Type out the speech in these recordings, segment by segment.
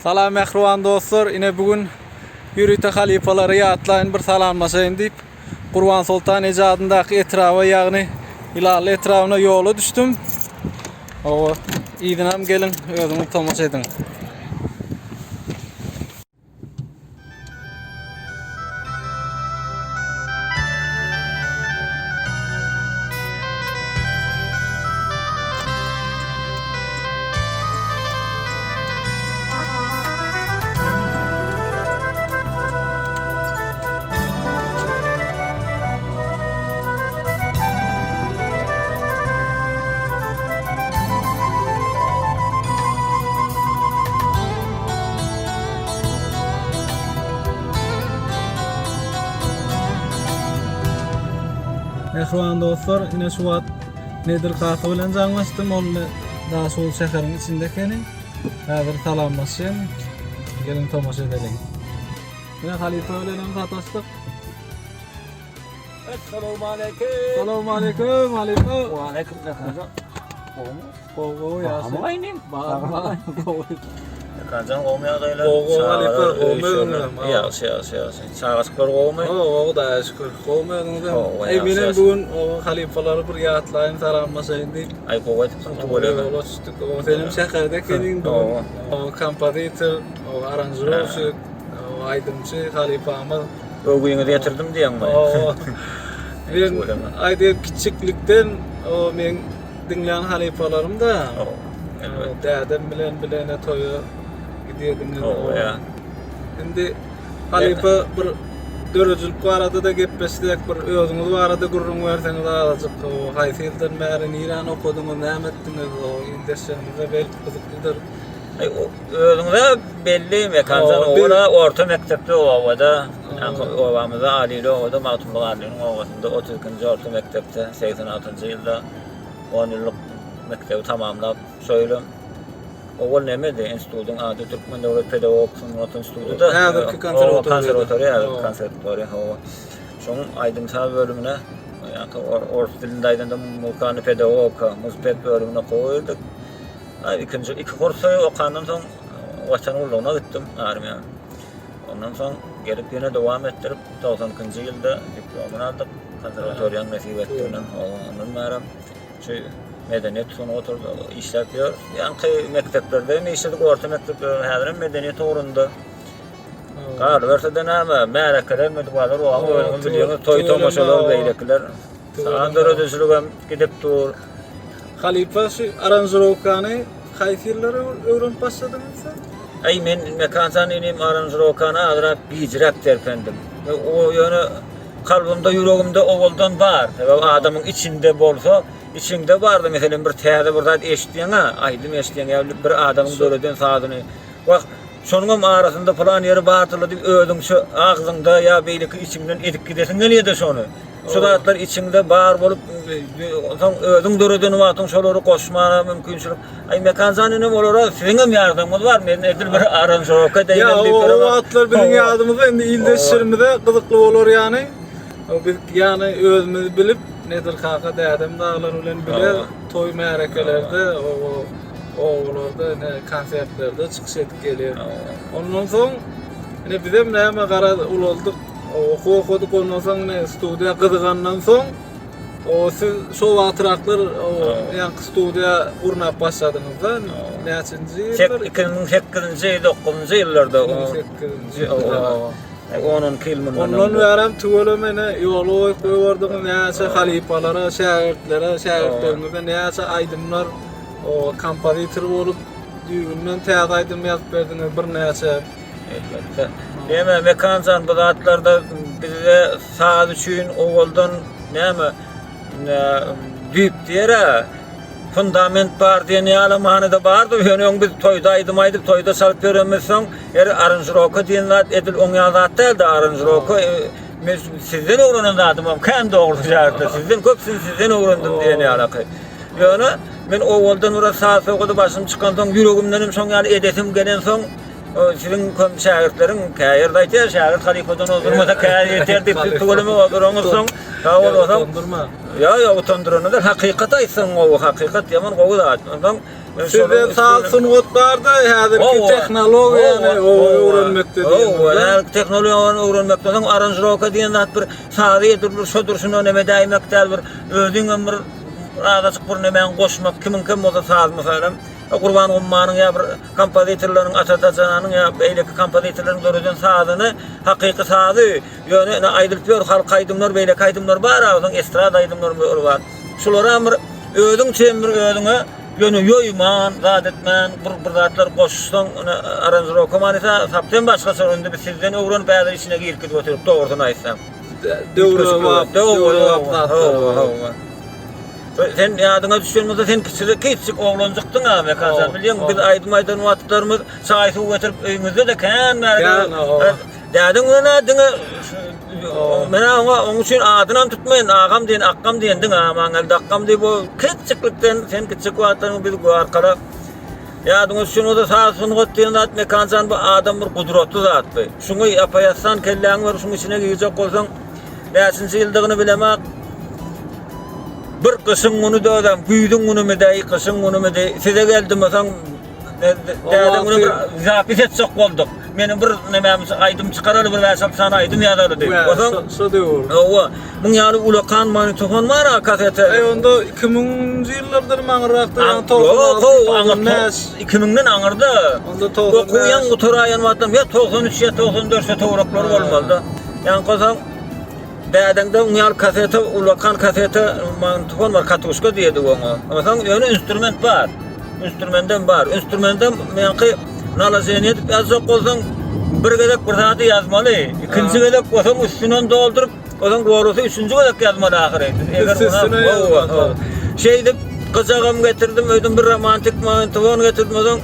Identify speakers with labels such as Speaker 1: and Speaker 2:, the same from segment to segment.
Speaker 1: Salam mähriban dostlar, ine bu gün ýörite halypalary ýatlaýyn bir salamlaşaýyn diýip Gurbansoltan eje adyndaky etraba ýagny Ýylanly etrabyna ýola düşdüm. Hawa, yzynam geliň, özüňiz tomaşa ediň. Mähriban dostlar, ine şu wagt Nedir kaka bilen jaňlaşdym. Ol Daşoguz şäheriň içinde ekeni. Häzir salamlaşýan. Geliň tomaşa edeliň. Ine halypa bilen hem sataşdyk.
Speaker 2: Essalawmaleýkim.
Speaker 1: Salawmaleýkim halypa.
Speaker 2: Waleýkim salam. Gowumy?
Speaker 1: Gowy gowy ýagşy.
Speaker 2: Barmy inim?
Speaker 1: Bar bar. Gowy.
Speaker 2: Mekanjan gowumy ýagdaýlar?
Speaker 1: Gowy gowy halypa, gowumy özüňizem?
Speaker 2: Ýagşy ýagşy ýagşy. Çagajyklar gowumy?
Speaker 1: Gowy gowy Hudaýa şükür. Gowumy özüňizem?
Speaker 2: Gowy,
Speaker 1: Eý
Speaker 2: ýagşy,
Speaker 1: menem
Speaker 2: ýagşy.
Speaker 1: bu gün o halypalary bir ýatlaýyn, salamlaşaýyn diýip.
Speaker 2: Aý gowy edipsiň tüweleme.
Speaker 1: Ýola düşdük. O senem şäherde ekeniň bu gün. O kompozitor, o aranžirowşik, o aýdymçy halypamyz.
Speaker 2: Öwgüňizi ýetirdim diýeňmi?
Speaker 1: Hawa. Men aýdýan kiçjiklikden o meň diňlän halypalarym-da.
Speaker 2: Elbetde.
Speaker 1: Dädem bilen bilene toýa gidýediňiz.
Speaker 2: Hawa, ýa.
Speaker 1: Indi halypa bir döredijilik barada-da gepleşsek, bir özüňiz barada gürrüň berseňiz azajyk. Haýsy ýyldan bäri niräni okadyňyz, näme etdiňiz? O ildeşlerimize belki gyzyklydyr.
Speaker 2: Özüňize belli Mekanjan owala orta mekdepde obada, obamyzda Alili obada Magtymguly Alynyň obasynda 32-nji orta mekdepde 86-njy ýylda 10 ýyllyk mekdebi tamamlap, şo ýylam owal nemedi, institutyň ady Türkmen döwlet pedagogik sungat instituty-da.
Speaker 1: Häzirki konserwatoriýa.
Speaker 2: Konserwatoriýa, häzirki konserwatoriýa, hawa. Şoň aýdym-saz bölümine, ýa-da orus dilinde aýdanda muzykany pedagogika, muzped bölümine okuwa girdik. Ikinji iki kursy okandan soň Watan gullugyna gitdim armiýa. Ondan soň gelip ýene dowam etdirip 92-nji ýylda diplomyny aldyk. Konserwatoriýanyň nesip etdiginden ondan bäri şu medeniýet sungat işläp ýör. Ýaňky mekdeplerde hem işledik, orta mekdeplerde häzir hem medeniýet ugrunda. Galyberse-de näme, märekeler, medwalar, oňa özüňiz bilýäňiz, toý tomaşalar, beýlekiler. Saz döredijiligem gidip dur.
Speaker 1: Halypa şu aranžirowkany haýsy ýyllar öwrenip başladyňyz siz?
Speaker 2: Aý men Mekanjan inim aranžirowkany azrak gijräk terpendim. O ýöne kalbymda ýüregimde owaldan bar. Sebäbi adamyň içinde bolsa, içiňde barda meselem bir täze bir zat eşitýäň-ä, aýdym eşitýäň ýa bir adamyň döreden sazyny. Wah, şonuňam arasynda pylan ýeri bardyr-la diýip özüňçe agzyňda ýa beýleki içiňden edip gidesiň gelýär-de şony. Şu zatlar içiňde bar bolup, soň özüň döreden wagtyň şolary goşmaga mümkinçilik. Aý Mekanjan inim olara siziňem ýardamyňyz bar. Men edil bir aranžirowka deýinem
Speaker 1: diýip. Ýa o wagtlar biziň ýadymyzda indi ildeşlerimize gyzykly bolar ýany. Biz ýany özümiz bilip Nedir kaka dädem daglar bilen bile toý märekelerde obalarda ine konsertlerde çykyş edip gelýär. Ondan soň ine bizem näme garaz ulaldyk. Okuw okadyk ondan soň ine studiýa gyzygandan soň o siz şo wagtraklar o ýaňky studiýa gurnap başladyňyzda näçinji ýyllar?
Speaker 2: 2008-nji, 9-njy ýyllarda.
Speaker 1: 2008-nji ýyllarda.
Speaker 2: 10-12 ýyl mundan.
Speaker 1: Ondan bärem tüweleme ine ýola goýup goýberdiňiz näçe halypalara, şägirtlere, şägirtleriňize näçe aýdymlar o kompozitor bolup düýbünden täze aýdym ýazyp berdiňiz birnäçe.
Speaker 2: Elbetde. Näme Mekanjan bu zatlarda bizde saz üçin owaldan näme düýp diýer-ä fundament bar diýen ýaly manyda bardy. Ýöne öň biz toýda aýdym aýdyp, toýda çalyp ýörenimizsoň, her aranžirowka diýen zat edil oň ýaly zat däldi. Aranžirowka e, men sizden öwrenen zadym hem kän dogrusy şähertler. Sizden köpüsini sizden öwrendim diýen ýalaky. Ýöne men owaldan biraz saz sowgady başym çykansoň, ýüregimdenem şoň ýaly edesim gelensoň. Siziň köp şägirtleriň käýerde aýtýar, şägirt halypadan ozdurmasa käýer ýeter diýip siz tüweleme ozduraňyzsoň, sag bol bolsaň.
Speaker 1: Utandyrma.
Speaker 2: Ýa ýa utandyrany däl, hakykat aýtsaň gowy, hakykat ýaman gowy zat. Onsoň
Speaker 1: Sizde saz sungat barda, häzirki tehnologiýany öwrenmekde
Speaker 2: diýen. Hawa, häzirki tehnologiýany öwrenmekde soň aranžirowka diýen zat bir sazy edip bir şo durşuna neme edäýmek däl bir özüňem bir azajyk bir nemäňi goşmak kimiňkem bolsa saz mysalam Gurban Gummanyň ýa bir kompozitorlaryň Ata Dajananyň ýa beýleki kompozitorlaryň döreden sazyny hakyky sazy ýöne ine aýdylyp ýör halk aýdymlar beýleki aýdymlar bar a soň estrada aýdymlary bar bar şularam bir özüňçe bir özüňe ýöne ýoýman zat etmän bir bir zatlar goşsaň ine aranžirowka manysy sapsem başgaça indi biz sizden öwrenip häzir içine girip gidip oturyp dogrusyny aýtsam
Speaker 1: döwrebap döwrebap zatlar
Speaker 2: Sen ýadyňa düşen bolsa sen kiçijik kiçijik oglanjykdyň a Mekanjan bilýäňmi biz aýdym aýdan wagtlarymyz çaý suw getirip öýüňizde-de kän bärde dädeň bilen-ä diňe men oňa oň üçin adynam tutmaýyn agam diýen akgam diýen diňe Amangeldi akgam diýip o kiçijiklikden sen kiçijik wagtlaryň biz arkalap ýadyňa düşen bolsa saz sungat diýen zat Mekanjan bu adam bir gudratly zat bu şuňa ýapa-ýassan kelläňi berip şuň içine girjek bolsaň näçinji ýyldygyny bilemok Bir gyşyň güni dözem, güýzüň günümidi, gyşyň günümidi. Size geldim soň dädem güni bir zapis etjek bolduk. Meniň bir nemäm aýdym çykaraly bir 5-6 sany aýdym ýazaly diýip. Onsoň
Speaker 1: şo döwür.
Speaker 2: Hawa, muň ýaly ulakan magnitofon bar a kasete.
Speaker 1: Eý onda 2000-nji ýyllardan aňyrrakda ýa 96,
Speaker 2: 95. 2000-den aňyrda.
Speaker 1: Onda 95.
Speaker 2: Okuw ýaňy gutaraýan wagtlarym ýa 93 ýa 94 şo töwerekler bolmaly-da. Ýaňky soň Dädeňde oň ýaly kaseta, ullakan kaseta magnitofon bar, katuşka diýedik oňa. Onsoň ýöne instrument bar. Instrumentem bar. Instrumentem meňki naloženiýe edip ýazjak bolsaň, bir gezek bir zady ýazmaly. Ikinji gezek bolsaň üstünden dolduryp, onuň golosy üçünji gezek ýazmaly ahyry.
Speaker 1: Eger ona
Speaker 2: Şeýdip gyjagam getirdim, öýdüm bir romantik magnitofon getirdim. Onsoň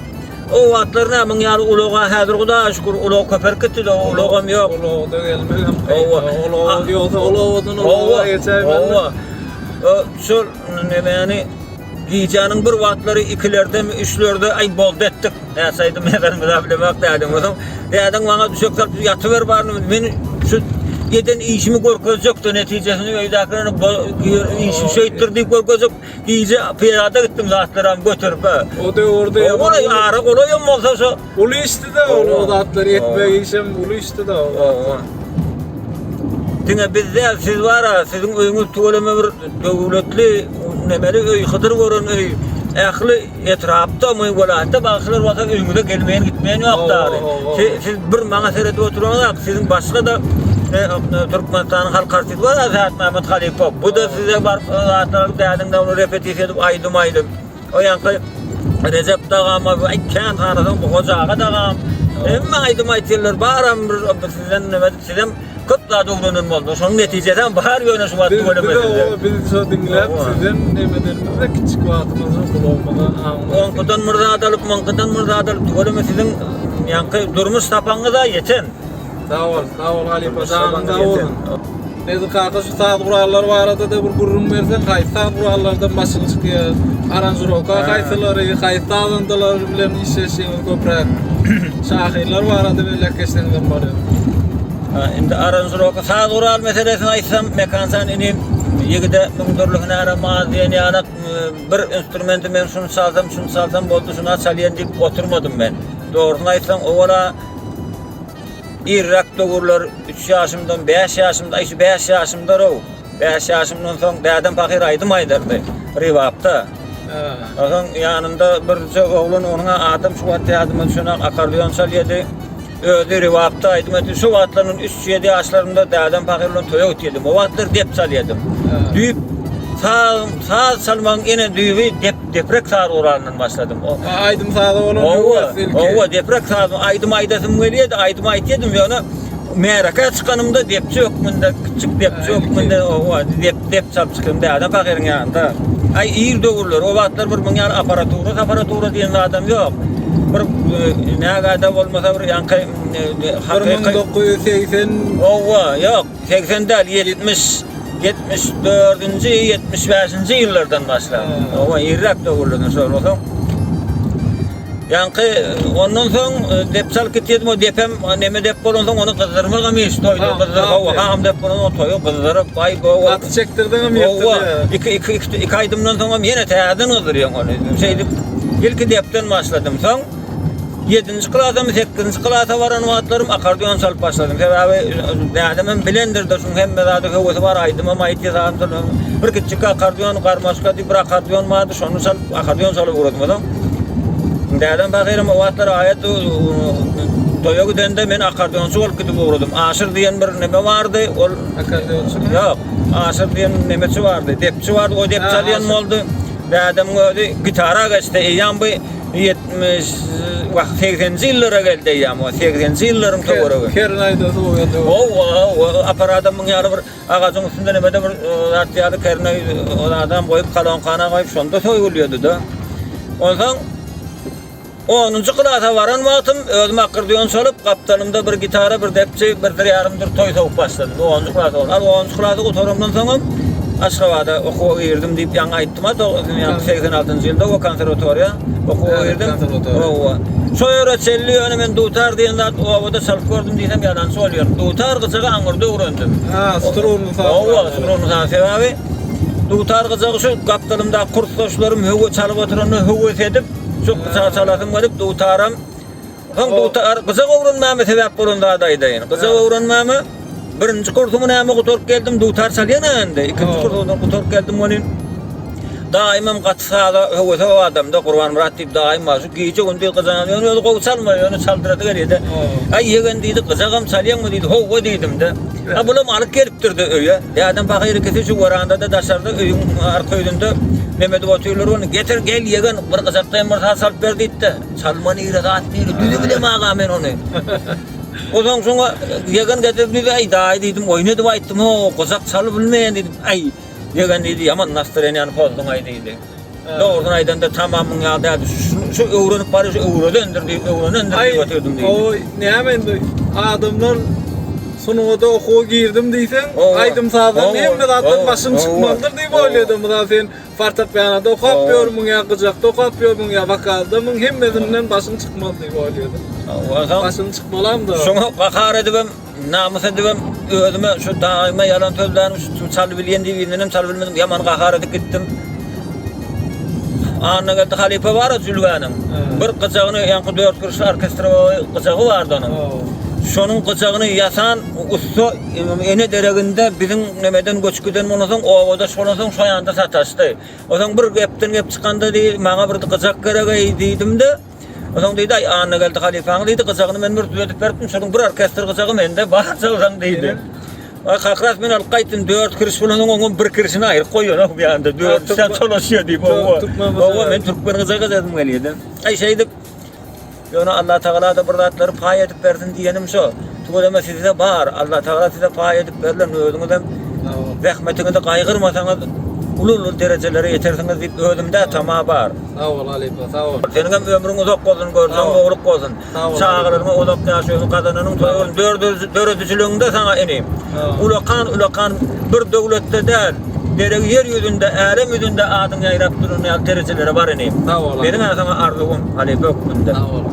Speaker 2: O wagtlar näme muň ýaly ulaga häzir Hudaýa şükür ulag köpelip gitdi-de ulagam ýok.
Speaker 1: Ulagda gelmegem kyn. Ulag ýogsa ulagdan ulaga geçäýmeli.
Speaker 2: Hawa. Şol nemäni gijäniň bir wagtlary ikilerdemi üçlerde aý boldy etdik. Näçe aýdym ýazanymyzy bilemok dädeň. Onsoň dädeň maňa düşek salyp ýatyber baryny men şu eden işimi görkezjekdi netijesini öýdäkilere işim şeýtdir diýip görkezjek. Gije pyýada gitdim zatlaram göterip ha.
Speaker 1: O döwürde
Speaker 2: ýa Ola ara golaýam bolsa şo.
Speaker 1: Uly işdi-de ol o zatlary etmek işem uly işdi-de o.
Speaker 2: Diňe biz däl siz bara siziň öýüňiz tüweleme bir döwletli nemeli öý hydyr gören öý. Ähli etrapda my welaýatda bagşylar bolsa öýüňize gelmeýän gitmeýän ýok dary. Siz bir maňa seredip oturanok siziň başga-da e, Türkmenistanyň halk artisti bar Sähetmämmet Halypow. Bu-da size baryp zatlar alyp dädiňde ony repetisiýa edip aýdym aýdyp. O ýaňky Rejep dagam, aý kän sanasaň bu Hoja aga dagam. Hemme aýdym aýtýarlar, baram bir sizden neme edip sizem köp zat öwrenen boldy. Şonuň netijesi hem bar ýöne şu wagt tüweleme
Speaker 1: sizde. Biz şo diňläp sizden neme edenimizde kiçjik wagtymyzda gulagymyza aňymyza.
Speaker 2: Oňkudan bir zat alyp, muňkudan bir zat alyp tüweleme siziň ýaňky durmuş sapagyňyza ýeten.
Speaker 1: Sag bol, sag bol halypa, janyň sag bolsun. Nedir kaka şu saz gurallary barada-da bir gürrüň berseň, haýsy saz gurallardan başyň çykýar? Aranžirowka haýsylary, haýsy sazandalar bilen işleşýäňiz köpräk? Şahyrlar barada belläp geçseňizem bolýar.
Speaker 2: Ha, indi aranžirowka saz gural meselesini aýtsam, Mekanjan inim ýigide müň dürli hünäre maz diýen ýalak bir instrumenti men şuny çalsam, şuny çalsam boldy, şuny çalýan diýip oturmadym men. Dogrusyny aýtsaň, owala Irräk döwürler, üç ýaşymdan, bäş ýaşymda, aý şu bäş ýaşymda-row, bäş ýaşymdan soň dädem pahyr aýdym aýdardy, ribapda. Onsoň ýanynda birje oglan, onuň adam şu wagt ýadyma düşenok, akkordeon çalýardy. Özi ribapda aýdym aýtdy. Şu wagtlar men üç-ýedi ýaşlarymda dädem pahyr bilen toýa gitýärdim. O wagtlar dep çalýardym. Düýp saz, saz çalmagyň ene düýbi dep Deprek saz guralyndan başladym.
Speaker 1: O aýdym saza bolan höwes
Speaker 2: ilki. Hawa, deprek saz aýdym aýdasym gelýärdi, aýdym aýtýardym ýöne märekä çykanymda depçi hökmünde, kiçjik depçi hökmünde, hawa, dep dep çalyp çykdym dädem pahyryň ýanynda. Aý ir döwürler, o wagtlar bir muň ýaly apparatura, aparatura diýen zadam ýok. Bir nägäde bolmasa bir ýaňky
Speaker 1: hakyky 1980
Speaker 2: Hawa, ýok. 80 däl, 70, 74-nji, 75-nji ýyllardan başlap. Owa, irräk döwürlerden şol bolsa. Ýaňky ondan soň dep çalyp gitýärdim, o depem neme dep bolansoň ony gyzdyrmagam iş toýda gyzdyr, hawa, hagam dep bolan o toýy gyzdyryp, aý gowy.
Speaker 1: Gaty çekdirdiňem ýetdi.
Speaker 2: Iki, iki, iki, iki aýdymdan soňam ýene täzeden gyzdyrýaň ony. Şeýdip ilki depden başladym. Soň ýedinji klasamy, sekizinji klasa baran wagtlarym akkordeon çalyp başladym. Sebäbi dädemem bilendir-de şuň hemme zada höwesi bar, aýdymam aýdýar, zadam bir kiçijik akkordeon, garmaşka diýip bir akkordeon bardy, şony çalyp Akordeon çalyp ugradym ozaň. Dädem pahyram o wagtlar aýat toýa gidende men akordeonçy bolup gidip ugradym. Aşyr diýen bir neme bardy, ol
Speaker 1: akordeonçymy?
Speaker 2: Ýok, Aşyr diýen nemeçi bardy, depçi bardy, o dep çalýan boldy. Dädemiň özi gitara geçdi. Eýýäm bu 70 wah 80-nji ýyllara geldi eýýäm o 80-nji ýyllaryň töweregi.
Speaker 1: Kernaýda suw
Speaker 2: Ow, ow, apparadam muň ýaly bir Agajyň üstünde nemede bir zat ýaly kerneý zadam goýup, kolonkana goýup, şonda söýgülýärdi-de. Onsoň onunjy klasa baran wagtym özüm akkordeon çalyp, gapdalymda bir gitara, bir depçi, birdir ýarymdyr toý sowup başladym. Onunjy klasa baran. Al onunjy klasy gutaramdan soňam Aşgabada okuwa girdim diýip ýaňy aýtdym-a, 86-njy ýylda o konserwatoriýa okuwa girdim. Hawa. Şo ýere çenli ýöne men dutar diýen zat obada çalyp gördüm diýsem ýalançy bolýaryn. Dutar gyjagy aňyrda öwrendim.
Speaker 1: Ha, strunly saz.
Speaker 2: Hawa, strunly saz. Sebäbi dutar gyjagy şu gapdalymdaky kursdaşlarym höwe çalyp oturanda höwes edip, şu gyjagy çalasym gelip dutaram Soň dutar gyjak öwrenmäme sebäp bolan zady aýdaýyn. Gyjak öwrenmäme birinji kursumy näme gutaryp geldim, dutar çalýan indi. Ikinji kursuny gutaryp geldim welin Daýymam gaty saza höwesi o adamda Gurbanmyrat diýip daýym bar. Şu gije gündiz gyjagam ýöne özi gowy çalmaýar, ýöne çaldyrasy gelýär-de. Aý ýegen diýdi, gyjagam çalýaňmy diýdi. Howwa diýdim-de. A bulam alyp gelipdir-de öýe. Dädem pahyr ikisi şu werandada daşarda öýüň arka ýüzünde neme edip otyrlar ony. Getir gel ýegen bir gyjakda hem bir saz çalyp ber diýdi-de. Çalma nire zat nire düzi bilemag-a men ony. Onsoň şoňa ýegen getirip diýdi, aý daýy diýdim, oýun edip aýtdym, ho gyjak çalyp bilmeýän diýdim. Aý Ýegen diýdi, ýaman nastreniýany pozduň-aý diýdi. Dogrusyny aýdanda tamam muň ýaly däldi. Şu öwrenip barýa şu öwredendir diýip, öwrenendir diýip oturdym diýdi.
Speaker 1: Aý, näme indi adamlar sungata okuwa girdim diýseň, aýdym-sazdan hemme zatdan başyň çykmalydyr diýip oýlaýardy. Mysal sen fortepianoda okap ýörmüň ýa gyjakda okap ýörmüň ýa wokaldamyň hemmesinden başyň çykmaly diýip oýlaýardy. Başyň çykmalam-da.
Speaker 2: Şoňa gahar edibem Namys edibem özüme şu daýyma ýalan sözlänim şu çalybilýän diýip indenem çalybilmedim ýaman gahar edip gitdim. Annageldi halypa bar-a Jülgäniň. Bir gyjagyny ýaňky dört burçly orkestrowy gyjagy bardy onuň. Şonuň gyjagyny ýasan ussa ene dereginde biziň nemeden göçüp giden bolansoň obadaş bolansoň şo ýanda sataşdy. Onsoň bir gepden gep çykanda diý maňa bir gyjak gerek-eý diýdim-de Onsoň diýdi, aý Annageldi halypaň diýdi, gyjagyny men bir düzedip beripdim, şonuň bir orkestr gyjagy mende bar çalsaň diýdi. Aý kakras men alyp gaýtdym, dört kiriş bolansoň oňam bir kirişini aýryp goýanok bu ýanda, dört sen çolaşýar diýip, owa. Owa, men türkmen gyjagy edesim gelýär. Aý şeýdip, ýöne Allatagala-da bir zatlary paý edip bersin diýenim şo. Tüweleme sizde bar, Allatagala size paý edip berlen, özüňizem zähmetiňizi gaýgyrmasaňyz uly-uly derejelere ýetersiňiz diýip özümde tama bar.
Speaker 1: Sag bol halypa sag bol.
Speaker 2: Seniňem ömrüň uzak bolsun görjegiň gowluk bolsun. Çagalaryňa uzak ýaş ömür gazananyň toýy bolsun. Döredijiligiňde saňa inim. Ulakan ulakan bir döwletde däl, deregi ýer ýüzünde älem ýüzünde adyň ýaýrap duran ýaly derejelere bar inim.
Speaker 1: Sag bol.
Speaker 2: Meniň saňa arzuwym halypa hökmünde.
Speaker 1: Sag bol.